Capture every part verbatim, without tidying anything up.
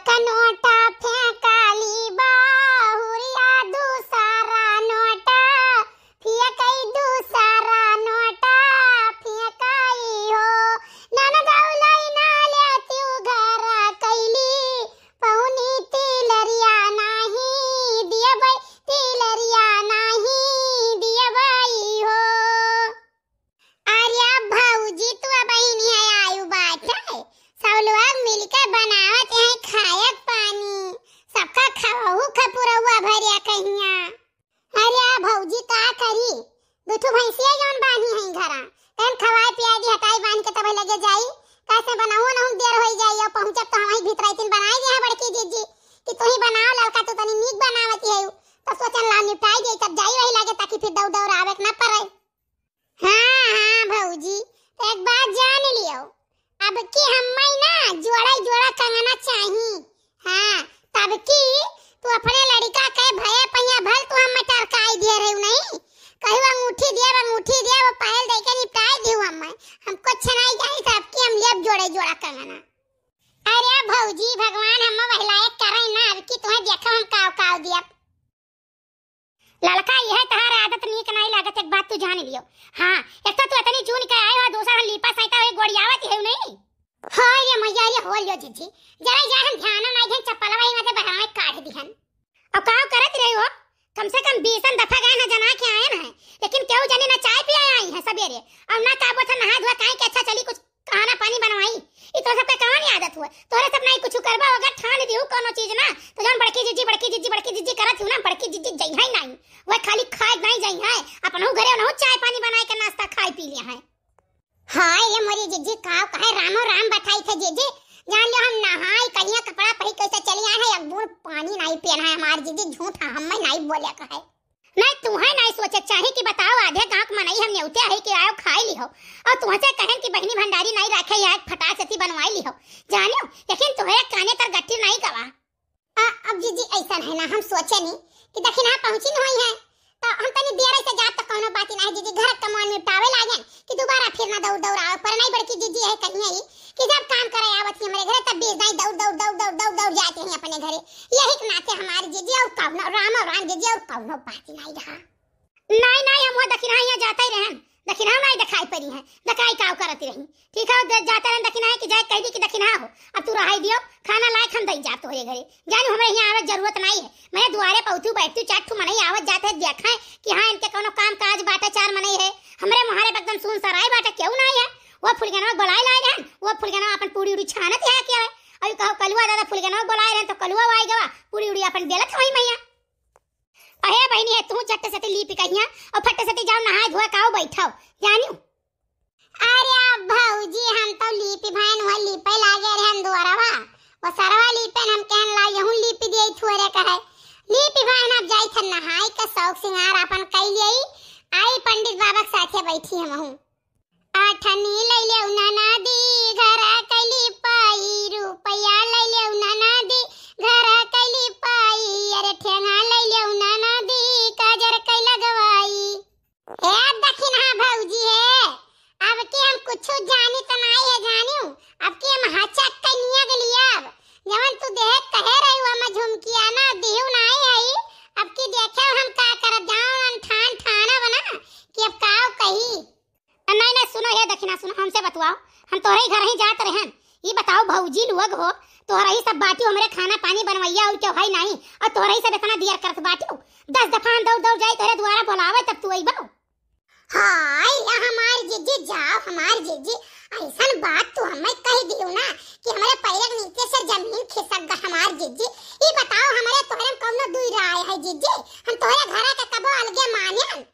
त नोटा फेंकाली बहुरिया, दूसरा नोटा फेंकई, दूसरा नोटा फेंकई हो। ननदौ लई ना लेतिउ घर कइली, पहुनी तिलरिया नाही दियबै, तिलरिया नाही दियबै हो। अरे भौजी, तू अबहिन है आयु बाटे, सब लोग मिलके बनावत हैं खायक पानी, सबका खवहू खपुरौआ भरिया कहिया। अरे भौजी, का करी, दू ठो भैंसिया जौन बान्ही हैं घरा, तन खवाए पियाए दी, हटाई बांध के तब लगे जाई, कैसे बनाऊ नहूँ देर होई जाई, और पहुँचब तो हम ही भीतर तीन बनाई दे हैं बड़की जिज्जी, कि तू ही बनाओ ललका, तू तनी नीक बनावती है, तब सोचन ला निपटाई जाई, तब जाई वही लागे, ताकि फिर दौड़ दौड़ आवे के ना पड़े। हाँ, हाँ भौजी, तो एक बात जान लियो, अब की हम्मै ना जोड़ा जोड़ा कंगना चाही। हाँ, तब की तू अपने लड़िका के भये पहिया भल तू हम्मै टरकाई दिए रहू नहीं, कहू अंगूठी दिए, अंगूठी दिए, वो पायल दे के निपटाई दियो हम्मै, हमको छनाई जाए, तब की हम लेब जोड़े जोड़ा कंगना। अरे भौजी, भगवान हम्मै वही लायक करे ना, अब की तुम्हें देखो हम काव काव दियब। ललका, यह तहार आदत नीक नाई लागत, एक बात तू जान लियो। हाँ, एक तो तू इतनी चुन के आए हो, दूसरा हम लीपा सैता हुई गोड़ियावत है नहीं। हाय रे मैया, ये हो लियो जिज्जी, जरा जा हम ध्यान नाई देन, चप्पलवा ही में से बहरावे काढ़ दिहन। अब का करत रहे हो? कम से कम बीसन दफा गए ना जना के आए ना है, लेकिन केहू जनी ना चाय पिया आई है सबेरे, और ना का बोथा नहा धोआ काहे के अच्छा चली कुछ खाना पानी बनवाई। ई तो सबके कवन आदत हुआ? तोरे सब नाई कुछ करबा, अगर ठान दिहू कोनो चीज ना, तो जौन बड़की जिज्जी, बड़की जिज्जी, बड़की जिज्जी करत हूँ ना, बड़की जिज्जी जइहै नाई। वह खाली खाए नाई जइहै, अपनहू घरे उनहू चाय पानी बनाए के नाश्ता खाए पी लिया है। हाय रे मोरी जिज्जी, काव कहे रामो राम बताई थे जिज्जी, जान लियो हम नहाई कहिया कपड़ा पहिर कैसे चली आए हैं, एक बूंद पानी नाई पियन है हमार जिज्जी, झूठ है, हम्मै नाई बोले कहे। नहीं, तुहैं नहीं सोचे चाही कि बताओ, आधे गाँव के मनई हम नेउते है कि आयो खाई लिहो, और तुहसे कहेन कि बहिनी भंडारी नहीं रखे, या एक फटाक से ती बनवाई लिहो, जानियो, लेकिन तुहरे काने तर गट्टी नहीं गवा। आ, अब जिज्जी ऐसा है ना, हम सोचे नहीं कि दखिनहा पहुँची नहीं है, तो हम तनी देर से जात तो कौनो बात नहीं जिज्जी, घर के कमवन निपटावे लागेन कि दोबारा फिर ना दौड़ दौड़ आवे, पर नहीं बड़की जिज्जी है कहीं है कि जब काम करे आवत ही हमरे घरे तब भी नहीं दौड़ दौड़ दौड़ दौड़ दौड़ दौड़ जाते हैं अपने घरे। यही के नाते हमारी जिज्जी और कौनो राम और राम जिज्जी और कौनो बात नहीं रहा। नाई, नाई, हम वो दखिनहा यहाँ जाता ही रहन, दखिनहा नाई दिखाई पड़ी है, दिखाई काव करत रही। ठीक है, द-, जाता रहन दखिनहा कि जाए कह दी कि दखिनहा हो, अब तू रहाई दियो, खाना लायक हम दई जात तोहरे घरे, जानियो हमरे यहाँ आवे जरूरत नाई है, मैं दुआरे पहुँचू बैठती, चार ठू मनई आवत जात है, देखा है कि हाँ इनके कोनो काम काज बाटे, चार मनई है, हमरे मुहारे पे एकदम सुन सराय बाटे, केहू नाई है। वो फुलगनवा बोलाए लाए रहन, वो फुलगनवा अपन पूड़ी उड़ी छानत है क्या है, और कहो कलुआ दादा फुलगनवा बोलाए रहन तो कलुआ आई गवा, पूड़ी उड़ी अपन बेलत होई मैया। अहे बहिनी है, तू झट से ती लीपी कहिया और फट से ती जाओ नहाए धोए काओ बैठाओ, जानियो। अरे भौजी, हम तो लीपी भाइन हुआ लीपे लागे रहन दुआरवा, वो सरवा लीपे हम कहन ला यहूँ लीपी दिए थुअरे कहे। लीपी भाइन अब जाई थे नहाई के शौक सिंगार अपन कई लियई, आई पंडित बाबा के साथे बैठी हम हूँ। अठनी लैलेउ ननदी, घर कैली पाई, रुपया लैलेउ ननदी, घर कैली पाई, अरे ठेंगा लैलेउ ननदी, काजर कै लगवाई। ए दखिनहा भौजी हे, अब के हम कुछु जानी त नाई है जानिउ, अब के हम हचक कै निया गेली अब। जवन तू देहे कहे रही हम झुमकिया ना दिहु नाई है, अब की देखे हम का करब, जाओ हम ठान ठानब ना कि अब काव कही। अ, नहीं, नहीं, सुनो, हे दखिना, सुनो, हमसे बतुआओ, हम तोहरे ही घर ही जात रहन। ई बताओ, भौजी लोग हो, तोहरा ही सब बाटियो, हमरे खाना पानी बनवैया और क्यों है नहीं, और तोहरा ही सब इतना दियर करत बाटियो। दस दफा हम दौड़ दौड़ जाई तोहरे दुआरा बोलावे, तब तू अइबो। हाय, या हमार जिज्जी, जाओ हमार जिज्जी, ऐसन बात तू हमें कह दियो ना कि हमरे पैर के नीचे से जमीन खिसक गा हमार जिज्जी। ई बताओ, हमरे तोहरे में कौनो दुई राय है जिज्जी? हम तोहरे घरा के कबो अलगे मानेन?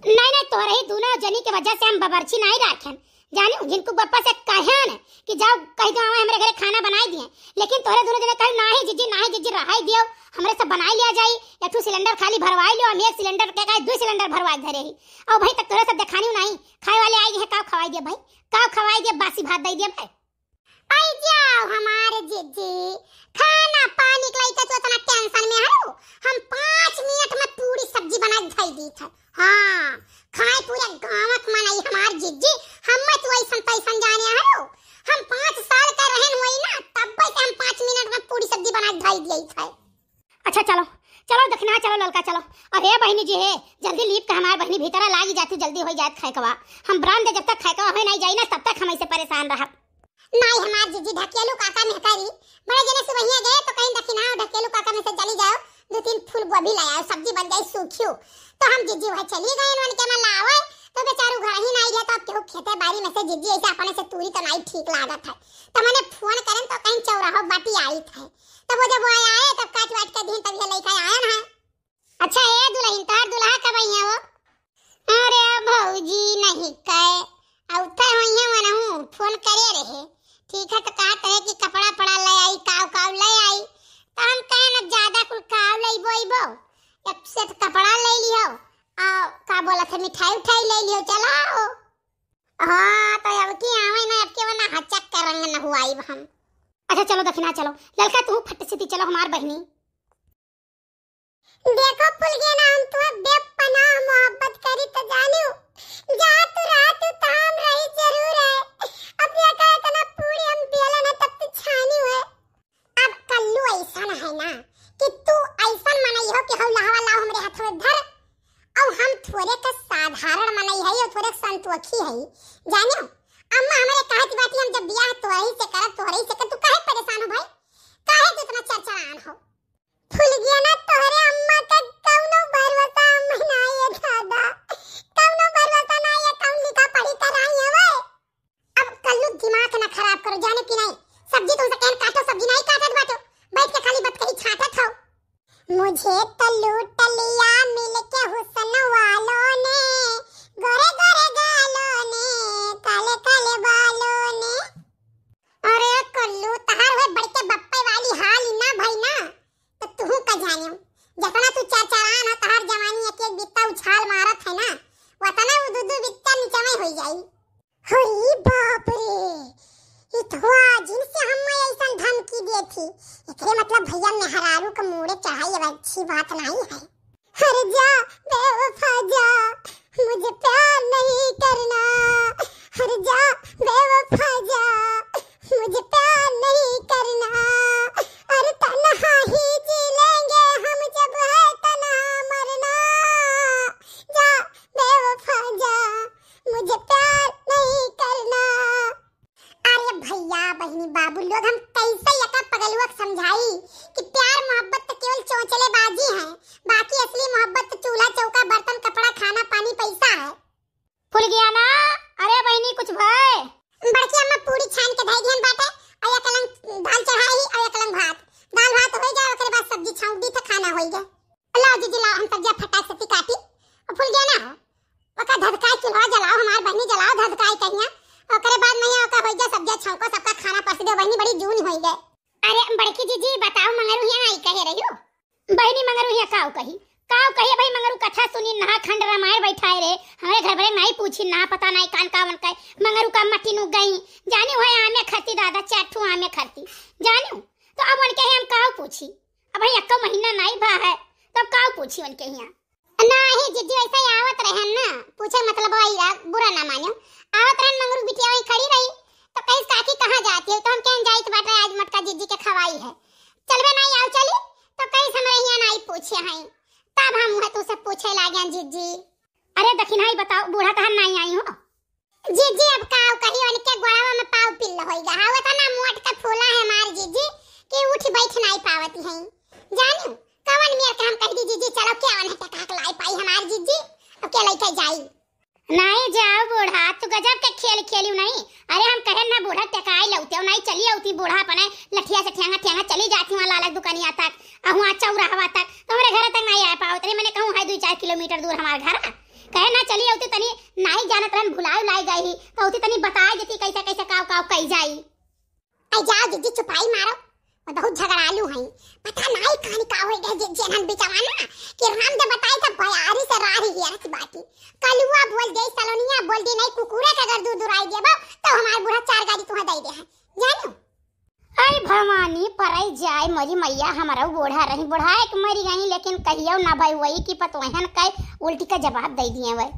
नहीं, नहीं, तोहरे ही दोनों जनी के वजह से हम बबरची नहीं राखेन। जानियो, जिनको बप्पा से कहेन कि जाओ कह दो, आवे हमरे घरे खाना बनाई दिए, लेकिन तोहरे दोनों जने कहे, "नाही जिज्जी, नाही जिज्जी, रहाई दियो, हमरे सब बनाई लिया जाई, एक ठो सिलेंडर खाली भरवाई लियो, हम एक सिलेंडर के कहे दो सिलेंडर भरवाई धरे ही।" और भाई तक तोहरे सब देखानी नहीं, खाए वाले आई हैं, काव खवाई दिए भाई, काव खवाई दिए, बासी भात दे दिए भाई। आई जाओ हमारे जिज्जी, खाना पानी के लइका तू इतना टेंशन में हरो, हम पाँच मिनट में पूरी सब्जी बना के धई दी थे। हाँ, खाए पूरे गाँव के मनई हमार जिज्जी, हमें तू ऐसन तैसन जाने हरो। हम पाँच साल का रहन होई ना, तब से हम पाँच मिनट में पूरी सब्जी हाथ धोई दिए थे। अच्छा चलो, चलो दखिनहा चलो ललका चलो। अरे बहिनी जी हे, जल्दी लीप के हमार बहिनी भीतरा लागी जाती, जल्दी होई जात खैकवा। हम बरामदे जब तक खैकवा होई नाई जाई ना, तब तक हम ऐसे परेशान रहब। नाई हमार जिज्जी ढकेलू काका में करी, बड़े जने सुबहिया गए तो कहीं दखिनहा ढकेलू काका में से चली जाओ, दो तीन फूल गोभी ले आओ, सब्जी बन जाई सूखियो। तो हम जिज्जी वह चली गए उनके में लावे, तो बेचारू घर ही नाई रहे, तो अब केहू खेते बारी में से जिज्जी ऐसे अपने से तूरी तो नाई ठीक लागत है। तो मैंने फोन करन तो कहीं चौराहो बाटी आई थे, तब वो जब वो आए तब काट वाट के दिन तब ये लेके आयन है। अच्छा ए दुल्हन, तोहर दुल्हा कब अइहे हो? अरे भौजी नहीं कहे, अउते होइहे वनहु, फोन करे रहे। ठीक है तो कहत रहे कि कपड़ा पड़ा ले आई, काव काव ले आई। तो हम कहे ना ज्यादा कुल काव लइबो अइबो, एक सेट कपड़ा ले लियो, आ का बोलत है मिठाई उठाई ले लियो, चलाओ। हाँ तो अब की आवे ना, अब के वना हचक के रंग न हुआई हम। अच्छा चलो दखिनहा चलो, ललका तू फट से चलो हमार बहिनी। देखो फुलगेना, हम तुहा बेपनाह मोहब्बत करी त जानियो, जा तू रहा तू त हम रही जरूर है। अपने का इतना पूरी हम बेलन है तब तू छानी है। अब कल्लू ऐसन है ना कि तू ऐसन मनई हो कि हौ लहवा लाओ हमरे हाथ में धर। अब हम थोरे के साधारण मनई है, थोरे के संतोखी है, जानियो। अम्मा हमरे कहत बाटी हम जब बियाह तोहरे से करब, तोहरे से कर, तू काहे परेशान हो भाई? काहे तू इतना चरचरान हो? फुलगेना तोहरे अम्मा के कौनो भरोसा अम्मा ना ये दादा, कौनो भरोसा ना ये, कौन लिखा पढ़ी कराई है वो? अब कल्लू दिमाग ना खराब करो, जाने कि नहीं, सब्जी तुमसे कहन काटो, सब्जी नहीं काटत बाटो, बैठ के खाली बतकही छाटत हो। मुझे तो लूट लिया मिलके हुस्न वालों ने, गोरे गोरे गालों ने, काले काले बालों ने। अरे कल्लू, तहार हुए बड़के बप्पे वाली हाल ही ना भई ना, तो तू का जानियो, जतना तू चरचरान है, तहार जवानी एक एक बित्ता उछाल मारत है ना, वतना उ दू दू बित्ता निचवे होई जाई। हरी बाप रे, ई तो आज इनसे हम ऐसन धमकी देथी, एकरे मतलब भैया मेहरारू के मूड़े चढ़ाई अब अच्छी बात नहीं है। हर जा बेवफा जा, मुझे प्यार नहीं करना। हर जा बेवफा जा, मुझे प्यार नहीं करना। अरे तन्हा ही जी लेंगे हम, जब है तन्हा मरना। जा बेवफा जा, मुझे प्यार नहीं करना। अरे भैया, बहिनी, बाबू लोग, हम कैसे एका पगलुआ के समझाई कि प्यार मोहब्बत तो केवल चोंचलेबाजी है, बाकी असली मोहब्बत तो चूल्हा, चौका, बर्तन, कपड़ा, खाना, पानी, पैसा है। फुलगेना, अरे बहिनी, कुछ भय? बड़की अम्मा पूरी छान के धई दिहन बाटे, और एक अलंग दाल चढ़ाई, और एक अलंग भात। दाल भात हो जाए, ओकरे बाद सब्जी छौंक दी, तो खाना हो गए। लाओ दीदी, लाओ, हम सब्जिया फटाक से काटी। और फुलगेना हो, ओका धधकाई चूल्हा जलाओ, हमार बहिनी जलाओ धधकाई कहिया। ओकरे बाद में ओका होई जा सब्जिया छौंको, सबका खाना परस दे बहिनी, बड़ी जून होई गए। अरे बड़की जीजी बताओ, मंगरू हिया आई कहे रहियो? बहिनी मंगरू हिया काऊ कही, काऊ कही भाई, मंगरू कथा सुनी नहा खंड रामायण बैठाए रे, हमरे घर बड़े नाई पूछी नहा पता नाई कान कावन कहे, मंगरू का मट्टी नु गई, जानी हुए आमे खरती दादा, चार ठू आमे खरती, जानी तो अब उनके हम काऊ पूछी, अब भाई एक्को महीना नाई भा है, तब काऊ पूछी उनके हिया। नाही जिज्जी, ऐसे ही आवत रहन ना, पूछे मतलब आई रा, बुरा ना मानो। आवत रहन मंगरू बिटिया वहीं खड़ी रही, तो कहिस काकी कहाँ जाती है, तो हम कहन जाइत बाटे आज मटका जिज्जी के खवाई है। चलबे नाही आओ चली, तो कहिस हमरे हिया नाही पूछे हैं, तब हम उहे तुसे पूछे लागे जिज्जी। अरे दखिनहा ई बताओ, बूढ़ा तहन नाही आई हो? जीजी, अब काव कही, उनके गोड़वा में पाव पिल्ल होई गा। हाँ, वतना मोट का फूला है हमार जीजी कि उठ बैठ नाई पावती हैं। जानियो, कवन मेर के हम कह दी जीजी, चलो क्या वन है टकाक लाई पाई हमार जीजी, अब के लइके जाई? नाई जाओ बूढ़ा, तू गजब के खेल खेलियो नहीं। अरे हम कहे ना बूढ़ा टकाई लौते हो, नाई चली औती बूढ़ा अपने लठिया से ठेंगा ठेंगा चली जाती वहाँ लालक दुकानिया तक, आ वहाँ चौराहवा तक, तो हमरे घर तक नाई आ पावत रही। मैंने कहूँ है दो चार किलोमीटर दूर हमार घर, कहे ना चली औती तनी नाई जानत रहन, भुलाई उलाई गई ही, तो औती तनी बताई देती कैसे कैसे काव काव कई जाई। आई जाओ जीजी, चुपाई मारो, वो बहुत झगड़ालू हैं। पता नाई कहानी का होई गए जे-, जेनन बिचवा ना कि राम जब बताई तब बयारी से रारी हियरत बाटी। कलुआ बोल दे, सलोनिया बोल दे, नहीं कुकुरे के अगर दूध दुराई देबो तो हमार बूढ़ा चार गाड़ी तुहा दे दे है, जानो? आई भवानी, परई जाए मोरी मैया, हमरऊ बूढ़ा रही, बुढ़ाए के मरी गई, लेकिन कहियो ना भई वही की पतोहन के उल्टी का जवाब दे दिए वह।